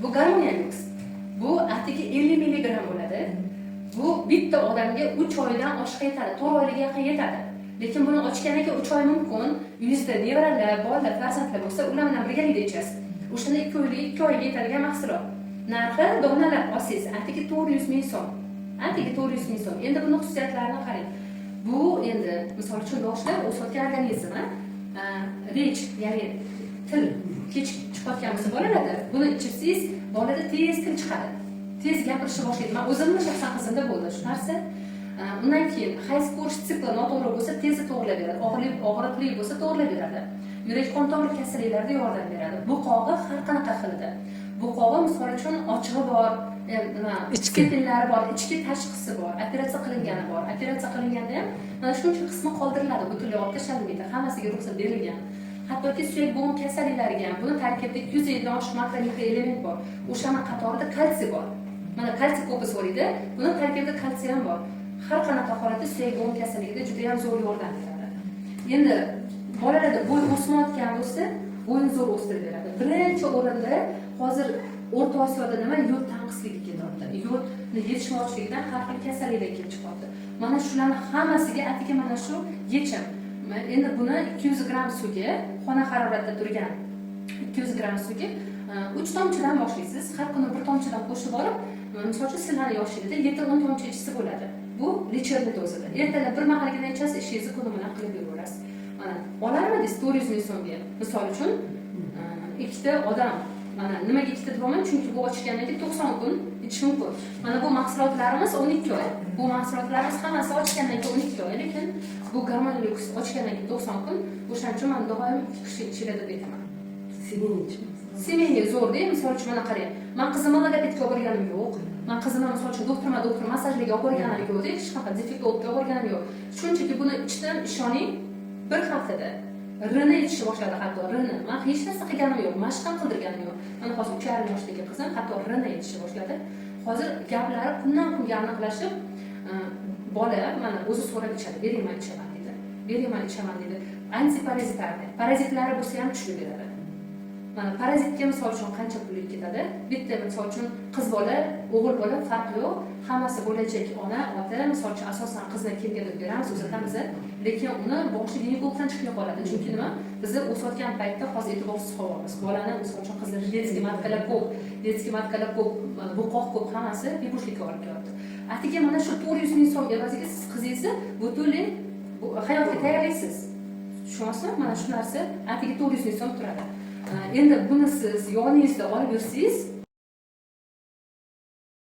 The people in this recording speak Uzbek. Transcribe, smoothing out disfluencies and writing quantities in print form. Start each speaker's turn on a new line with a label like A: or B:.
A: Bu Garmoniya Lyuks. Bu atigi 50 milligramm bo'ladi. Bu bitta odamga 3 oydan oshiq yetadi, 4 oyga yaqin yetadi. Lekin buni ochgandan keyin 3 oy mumkin. Uyingizda nevaralar, bolalar, farzandlar bo'lsa, ular bilan birgalikda ichasiz. O'shanda 2 oylik, 2 oyga yetadigan mahsulot. Narxi donalab olsangiz, atigi 400 ming so'm. Atigi 400 ming so'm. Endi buni xususiyatlarini qarang. Bu endi, misol uchun, yoshlar o'sayotgan organizmi, речь, ya'ni til kech chiqayotgan bo'lsa bolalarda, buni ichirsangiz, bolada tez til chiqadi, tez gapirishni boshlaydi. Man o'zimni shaxsan qizimda bo'ldi shu narsa. Undan keyin hayz ko'rish sikli noto'g'ri bo'lsa, tezda to'g'irlab beradi. Og'riqli bo'lsa, to'g'irlab beradi. Yurak qon tomir kasalliklarida yordam beradi. Bo'qog'i har qanaqa xilida. Bo'qog'i, misol uchun, ochig'i bor, nima,
B: Ichki.
A: Stepinlari bor, ichki tashqisi bor, operatsiya qilingani bor. Operatsiya qilinganda ham mana shuncha qismi qoldiriladi, butunlay olib tashlanmaydi, hammasiga ruxsat berilgan. Hattoki suyak bo'g'im kasalliklariga ham. Buni tarkibida 250dan oshiq makro mikro element bor. O'shani qatorida kalsiy bor. Mana, kalsiy ko'pi so'raydi. Buni tarkibida kalsiy ham bor. Har qanaqa holatda suyak bo'g'im kasalligida juda yam zo'r yordam beradi. Endi bolalarda bo'y o'smayotgan bo'lsa, bo'yni zo'r o'stirib beradi. Birinchi o'rinda hozir O'rta Osiyoda nima, yod tanqisligi ketyapti. Yodni yetishmovchiligidan har xil kasalliklar kelib chiqyapti. Mana shularni hammasiga atigi mana shu yechim. Endi buni 200 gramm suvga, xona haroratida turgan 200 gramm suvga 3 tomchidan boshlaysiz. Har kuni bir tomchidan qo'shib borib, misol uchun, sizlarni yoshingizda 7-10 tomchi ichsa bo'ladi. Bu лечебный dozada. Ertalab bir mahalgina ichasiz, ishingizni kuni bilan qilib yuraverasiz. Mana, olarmidingiz 400 ming so'mga? Misol uchun, ikkita odam. Mana, nimaga ikkita deyapman? Chunki bu ochgandan keyin 90 kun ichish mumkin. Mana bu mahsulotlarimiz 12 oy. Bu mahsulotlarimiz hammasi ochgandan keyin 12 oy, lekin bu Garmon Lyuks ochgandan keyin 90 kun. O'shaning uchun man doim ikki kishi ichiladi deb aytaman. Семейный zo'rda. Misol uchun, mana qarang, man qizimni logopedga olib borganim yo'q. Man qizimni, misol uchun, doktorma doktor massajlarga olib borganim yo'qda, hech qanaqa defektologga olib borganim yo'q. Shunchaki buni ichdim, ishoning, bir haftada rini aytishni boshladi, hatto rini. Man hech narsa qilganim yo'q, mashq ham qildirganim yo'q. Mana, hozir 3,5 yoshdagi qizim hatto rini aytishni boshladi. Hozir gaplari kundan kunga aniqlashib, bola mana o'zi so'rab ichadi, "Bering, man ichaman", deydi, "Bering, man ichaman", deydi. Антипаразитарный, parazitlari bo'lsa ham tushirib beradi. Mana, parazitga, misol uchun, qancha pul ketadi bitta? Misol uchun, qiz bola, o'g'il bola, farqi yo'q, hammasi bo'lajak ona, ota, misol uchun, asosan qizni kimga deb beramiz, uzatamiz, lekin uni boshi ginekologdan chiqmay qoladi. Chunki nima, bizni o'sayotgan paytda hozir e'tiborsiz qolyapmiz bolani. Misol uchun, qizlar, детский матка lar ko'p, детский матка lar ko'p, bo'qoq ko'p, hammasi bepushtlikka olib kelyapti. Atigi mana shu 400 ming so'm evaziga siz qizingizni butunlay bu hayotga tayyorlaysiz, tushunyapsizmi? Mana shu narsa atigi 400 ming so'm turadi. Endi buni siz yoningizda olib yursangiz.